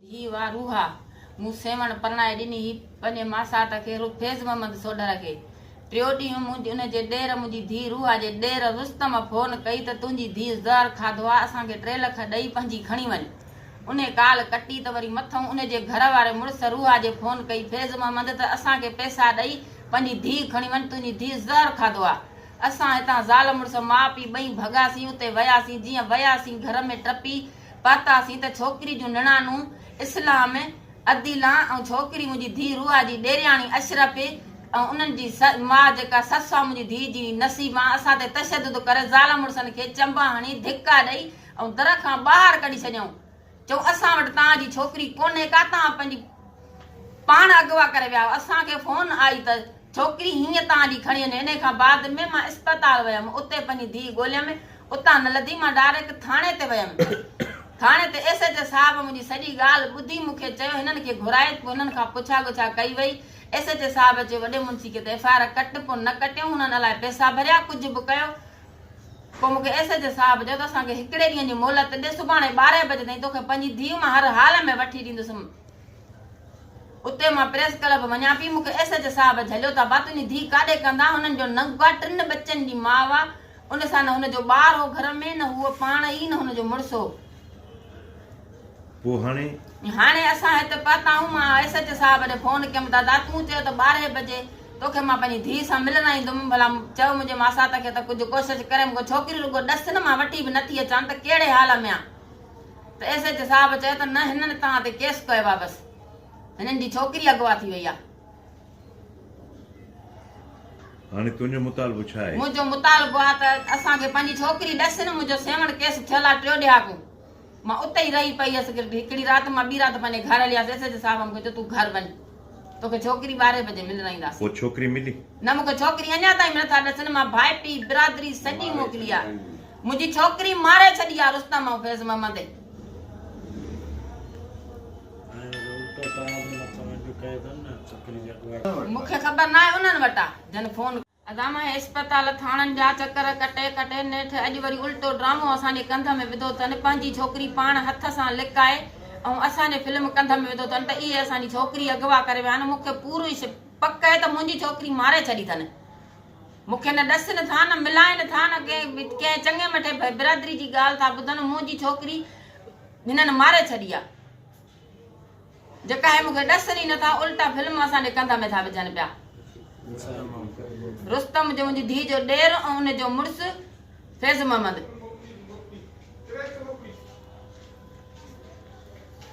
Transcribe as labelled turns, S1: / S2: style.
S1: ڌيء وا روحا، مون سيوهڻ پرڻائي ڏني هئي پنهنجي ماسات کي، فيض محمد سوڍر کي. ٽيو ڏينهن منهنجي ان جي ڏير منهنجي ڌيء روحا جي ڏير رستم فون ڪئي ته تنهنجي ڌيء زهر کاڌو آ اسان کي ٽي لک ڏئي پنهنجي کڻي وڃ. انهي ڪال ڪٽي ته وري مٿئون ان جي گهر واري مڙس روحا جي فون ڪئي فيض محمد ته اسان کي پئسا ڏئي پنهنجي ڌيء کڻي وڃ تنهنجي ڌيء زهر کاڌو آ. اسان هتان زال مڙس ماء پيء ٻئي ڀڳاسين اتي وياسين جيئن وياسين گهر ۾ ٽپي پهتاسين ته ڇوڪري جون نڻانون اسلام، عديلان ۽ ڇوڪري منهنجي ڌيء روحا جي ڏيرياڻي اشرفي ۽ انهن جي ماء جيڪا سس آ منهنجي ڌيء جي نصيبان اسان تي تشدد ڪري زال مڙسن کي چنبا هڻي ڌڪا ڏئي ۽ در کان ٻاهر ڪڍي ڇڏيائون. چئون اسان وٽ توهان جي ڇوڪري ڪونهي ڪا توهان پنهنجي پاڻ اغوا ڪري ويا آهيو اسان کي فون آئي ته ڇوڪري هيئن توهان جي کڻي وڃي انهي کان بعد ۾ مان اسپتال ويم اتي پنهنجي ڌيء ڳوليم اتان نه لڌي مان ڊائريڪٽ ٿاڻي تي ويم ٿاڻي تي ايس ايڇ او صاحب منهنجي سڄي ڳالهه ٻڌي مون کي چيو هنن کي گهرائي پوء هنن کان پڇا ڳڇا ڪئي وئي ايس ايڇ او صاحب چيو وڏي منشي کي ته ايف I R ڪٽ پوء نه ڪٽيائون هنن الائي پئسا ڀريا ڪجهه به ڪيو پوء مون کي ايس ايڇ او صاحب چيو ته اسان کي هڪڙي ڏينهن جي مهلت ڏي، سڀاڻي ٻارهين بجي تائين توکي پنهنجي ڌيء مان هر حال ۾ وٺي ڏيندس. اتي مان پريس ڪلب وڃان پئي، مون کي ايس ايڇ او صاحب جهليو ته ابا تنهنجي ڌيء ڪاڏي ڪندا، هنن جو ننگ آ، ٽن ٻچن جي ماء آ، ان سان نه هن جو ٻار هو گهر ۾، نه هوء پاڻ ئي نه هن جو مڙس هو.
S2: پوء هاڻي؟
S1: هاڻي اسان هت پهتا آهيون. مان ايس ايڇ او صاحب ڏي فون ڪيم، دادا تون چيو ته ٻارهين بجي توکي مان پنهنجي ڌيء سان ملرائيندم، ڀلا چئو منهنجي ماسات کي ته ڪجهه ڪوشش ڪري مون کي ڇوڪري رڳو ڏس نه مان وٺي به نٿي اچان ته ڪهڙي حال ۾ آ. ته ايس ايڇ او صاحب چيو ته نه هنن توهان تي ڪيس ڪيو آ بس هنن جي ڇوڪري اغوا ٿي وئي آ.
S2: هاڻي تنهنجو مطالبو ڇا آهي؟
S1: منهنجو مطالبو آ ته اسان کي پنهنجي ڇوڪري ڏس نه منهنجو سيوهڻ ڪيس ٿيل آ ٽيو ڏهاڪو. مان اتي ئي رهي پئي هيس. هڪڙي رات مان ٻي رات پنهنجي گهر هلي آيس. ايس ايڇ او صاحب مون کي چيو تون گهر وڃ توکي ڇوڪري ٻارهين بجي ملرائينداسين.
S2: پوء ڇوڪري ملي؟
S1: نه مون کي ڇوڪري اڃا تائين به نٿا ڏسن. مان ڀائپي برادري سڄي موڪلي آ. منهنجي ڇوڪري ماري ڇڏي آ رستم ۽ فيض محمد. مون کي خبر ناهي انهن وٽ آ جن فون. ادا مان اسپتال ٿاڻن جا چڪر ڪٽي ڪٽي نيٺ اڄ وري الٽو ڊرامو اسان جي ڪنڌ ۾ وڌو اٿن پنهنجي ڇوڪري پاڻ هٿ سان لڪائي ۽ اسان جي فلم ڪنڌ ۾ وڌو اٿن ته اهي اسان جي ڇوڪري اغوا ڪري ويا آهن مون کي پوري پڪ آهي ته منهنجي ڇوڪري ماري ڇڏي اٿن مون کي نه ڏسن ٿا نه ملائن ٿا نه ڪنهن چڱي مٺي برادري جي ڳالهه ٿا ٻڌن منهنجي ڇوڪري هنن ماري ڇڏي آهي. جيڪا هي مون کي ڏسن ئي نٿا، الٽا فلم اسان جي ڪنڌ ۾ ٿا وجهن پيا. رستم جو منهنجي ڌيء جو ڏير ۽ ان جو مڙس فيض محمد.